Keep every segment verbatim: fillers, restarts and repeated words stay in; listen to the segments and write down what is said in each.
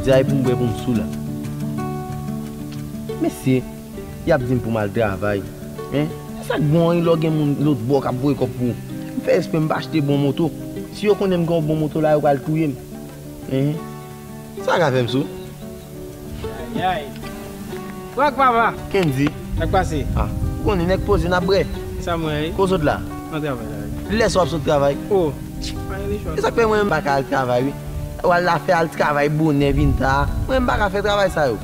Zay pou m bwè pou m sou la. Mesye, y ap di m pou m al travay. Hein? Se sa k bon, wi, lè w gen moun lòt bò k ap voye kòb pou ou. M fè espre m pa achte bon moto. Si yo konnen m gen yon bon moto la, yo pral touye m. Hein? Sa ka fè m sou? Ayayay. Wak papa. Kendy. Sa k pase? Ah, ou konnen nèg poze n ap bwè. Sa mwen ye. Kote w sot la? Nan travay la. Lè sa w ap sot travay? Oh. E sa k fè mwen menm m pa ka al travay wi. W al la fè al travay bonè vin ta. Mwen menm m pa ka fè travay sa yo.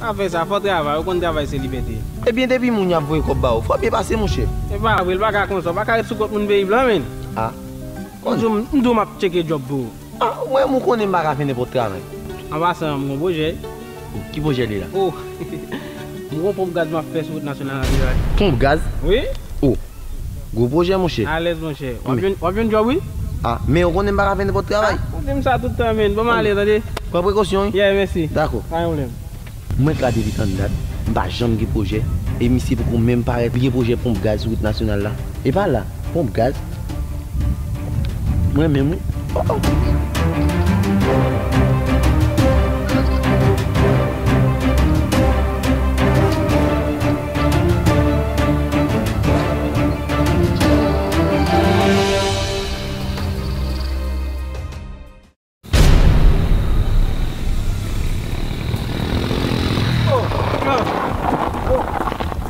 Pa fè sa, fò travay, ou konn travay se libète. Ebyen depi moun y ap voye kòb ba ou, fò w byen pase monchè. E pa vre, l pa ka konsa, w pa ka ret sou kont moun peyi blan menn. Ah. M di w, m di w m ap tcheke djòb pou ou. Ah, mwen menm ou konnen m pa ka fè nenpòt travay. An pasan, m gon pwojè. Oh, ki pwojè li la? Oh, m gon ponp gaz m ap fè sou wout nasyonal la deja. Ponp gaz? Wi. Oh, gwo pwojè monchè. Alèz monchè. W ap jwenn, w ap jwenn djòb wi. Ah, men ou konnen m pa ka fè nenpòt travay. Ah, ou di m sa tout tan menn. Bon, m ale tande. Pran prekosyon wi. Yeah, mèsi. Dakò. Pa gen pwoblèm. Mwen k la depi tann dat, m pa janm gen pwojè, e misye poko menm parèt li gen pwojè ponp gaz sou wout nasyonal la. E pa la, ponp gaz. Mwen menm wi. Oh, oh.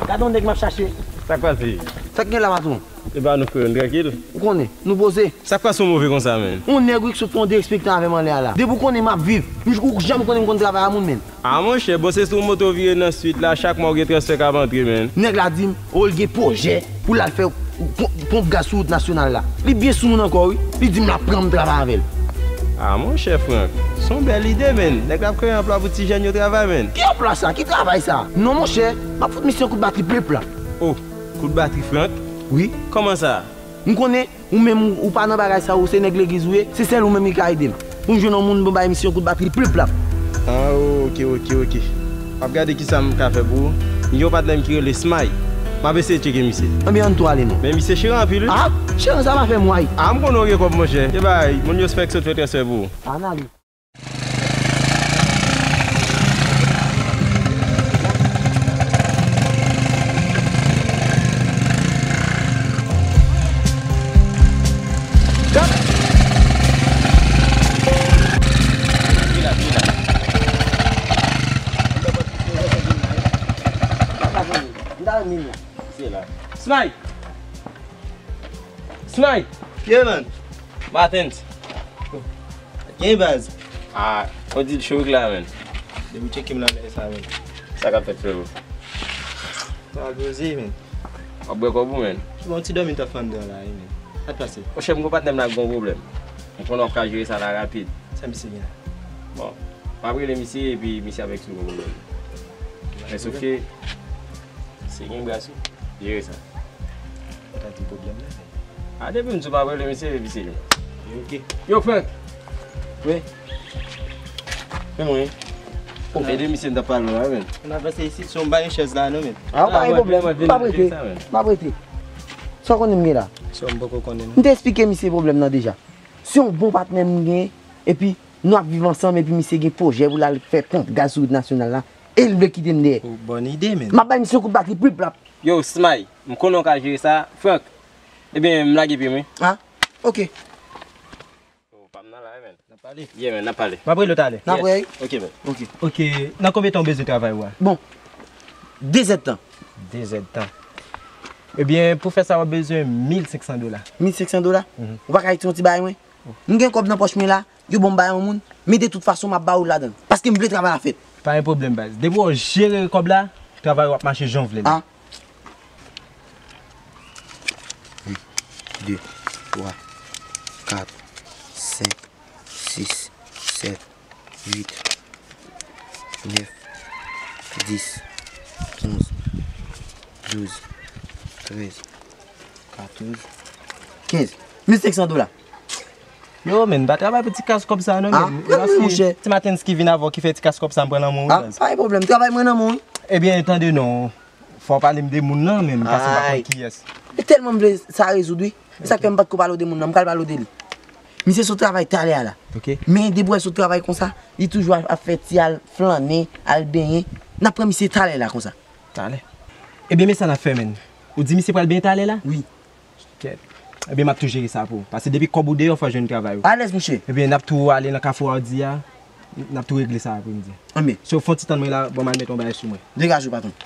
Gade yon nèg m ap chache. Sa k pase? Sa k gen la, patwon? Epa nou frè, nou trankil? Ou konnen, nou poze. Sa k pase w move konsa, menn? Yon nèg wi k sot fè yon derespektan avè m anlè a la. Depi w konnen m ap viv, m, ou janm konnen m konn travay a moun, menn. Ah monchè, bon se sou moto w vire nan swit la, chak mwa w gen transfè k ap antre, menn. Nèg la di m, oh, l gen pwojè pou l al fè ponp, ponp gaz sou wout nasyonal la. Li byen sou moun ankò wi. Li di m l ap pran m travay avè l. Ah monchè Frank, se yon bèl ide, menn. Nèg la ap kreye anplwa pou ti jèn yo travay, menn. Ki anplwa sa? Ki travay sa? Non monchè, m ap fout misye yon kout batri pliplap. Oh, kout batri Frank? Wi. Kòman sa? M konnen ou menm ou, ou pa nan bagay sa, ou se nèg legliz ou ye, se sèl ou menm ki ka ede m. Pou m jwenn yon moun pou m bay misye yon kout batri pliplap. Ah, ok, ok, ok. M ap gade kisa m ka fè pou ou. M gen yon patnè m ki rele Smay. M ap eseye tcheke misye. Ebyen, ann tou ale non. Men misye chere anpil wi. Ah, chere sa pa fè m way. Ah, m konnen w gen kòb monchè. E bay, moun yo fèk sot fè transfè pou ou. Ann ale. Smay! Smay! Yeah, man. Martens. Gen baz. Ah, on di l cho wi la, man. Depi w tcheke m nan lè sa, man. Sa k ap fèt, frero? Sa al poze, man. W ap bwè kòb ou, man? Bon, ti dòmi t ap fè anndan la, wi, man. Sa k pase? Monchè, m gon patnè m la k gon pwoblèm. M konnen w ap ka jere sa la rapid. Sa misye gen la? Bon, m ap rele misye epi misye ap eksplike w pwoblèm. Men sofke, misye gen bras wi. Jere sa. Ou ta di pwoblèm la, men. A, depi m di w pa rele misye, epi se li. Ok. Yo, Frank! Wi. Men mwen. Oh, ede misye m t ap pale w la, men. N avanse isit, si w bay yon chèz la, non, men. A, pa gen pwoblèm. M ap rete. M ap rete. Sa w konnen m gen la? Sa m poko konnen, non. M te eksplike misye pwoblèm nan deja. Se yon bon patnè m gen, epi nou ap viv ansanm, epi misye gen pwojè pou l al fè ponp gaz sou wout nasyonal la, e l vle kite m dèyè. Oh, bòn ide, men. M ap bay misye yon kout batri pliplap. Yo, Smay, m konnen w ka jere sa. Frank, ebyen, m lage pye m, wi. Ah, ok. Oh, pa m nan la, wi, men. N ap pale. Yeah, men, n ap pale. M ap rele w talè. N ap wè, wi. Ok, men. Ok. Ok, nan konbyen tan w bezwen travay ou a? Bon, de zèdtan. De zèdtan. Ebyen, pou fè sa, w ap bezwen mil senk san dola. Mil senk san dola? Mhm. Ou pa ka retire yon ti bagay mwen? M gen kòb nan pòch mwen la, yo ban m bay yon moun, men de tout fason m ap ba ou ladan l. Paske m vle travay la fèt. Pa gen pwoblèm, baz. Depi w jere kòb la, travay ou ap mache jan w vle l. Ah. Un, deux, trois, quatre, cinq, six, sept, huit, neuf, dix, onze, douze, treize, quatorze, quinze. Mil senk san dola. Yo, men, pa travay pou ti kas kòb sa, non, men. Ah, monchè. Ti maten ki vin avè w ki fè ti kas kòb sa, m pran nan men w, wi, baz. Ah, pa gen pwoblèm, travay mwen nan men w, wi. Ebyen, tande non. Fò w pale m de moun nan, men m pase m pa konn kiyès. E tèlman m vle sa rezoud, wi. E sa k fè m pa t ko pale w de moun nan, m pral pale w de li. Misye sot travay talè a la. Ok. Men depi w wè l sot travay konsa, li toujou ap, ap fè ti al flannen, al benyen. N ap pran misye talè la konsa. Talè. Ebyen, men sa n ap fè, menn. Ou di misye pral benyen talè la? Wi. Kèt. Ebyen, m ap tou jere sa pou ou. Paske depi kòb ou deyò, fò w jwenn travay ou. Alèz, monchè. Ebyen, n ap tou ale nan kafou a w di a. N ap tou regle sa apremidi. Anben. So, fè yon ti tann mwen la, ban m al mete yon bagay sou mwen. Degaje w, patwon.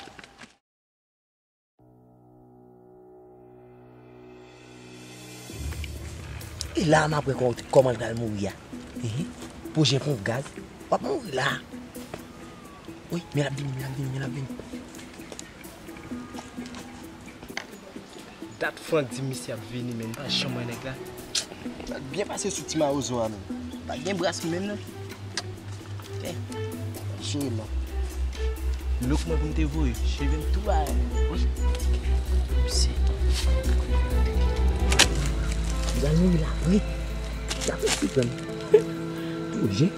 E la a m aprann kò-, kòman l pral mouri a. Ehe. Pwojè ponp gaz. W ap mouri la. Wi, men l ap vini, men l ap vini, men l ap vini. Dat Frank di misye ap vini, men m pa janm wè nèg la. Sa t byen pase sou ti mawozo a, menm. Pa t gen bras li menm, non. Eh, jere non. Look mwen pou m te voye, cheve m tou ba. Wi. Misye. Li pral mouri la vre. L ap rete pran. Pwojè.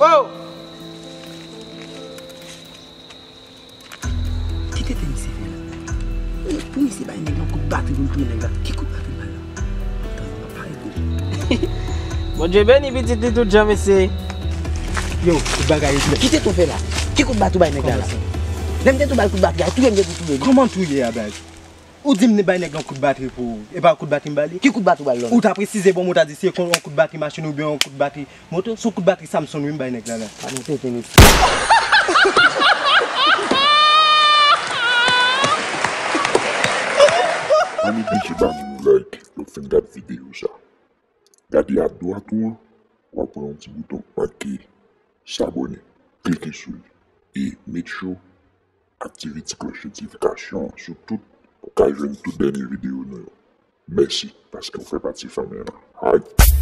Oh! Ki tete misye fè la? E pou misye bay nèg lan kout batri pou l touye nèg la. Ki kout batri l ba l la? Tann, m ap pale de li. Bondye beni pitit li tout jan, mesye. Yo, tout bagay regle. Ki tete w fè la? Ki kout batri w bay nèg la la? Kòman sa? Lè m te tou ba l kout batri a, touye m te tou touye li. Kòman touye a, baz? Ou di m bay nèg lan kout batri pou ou. E pa kout batri m ba li? Ki kout batri w ba l la? Ou ta presize bon, ou ta di se kon yon kout batri machin oubyen yon kout batri moto. Se yon kout batri Samsung wi m bay nèg la la. Pa gen tenten, mesye. Ann oblije ba m yon like lè w fin gad videyo sa. Gade adwat ou an, w ap wè yon ti bouton make sabone. Klike sou li. E make sure aktive ti klòch notifikasyon an sou tout pou w ka jwenn tout dènye videyo nou yo. Mèsi, paske w fè pati fanmi an. Hype!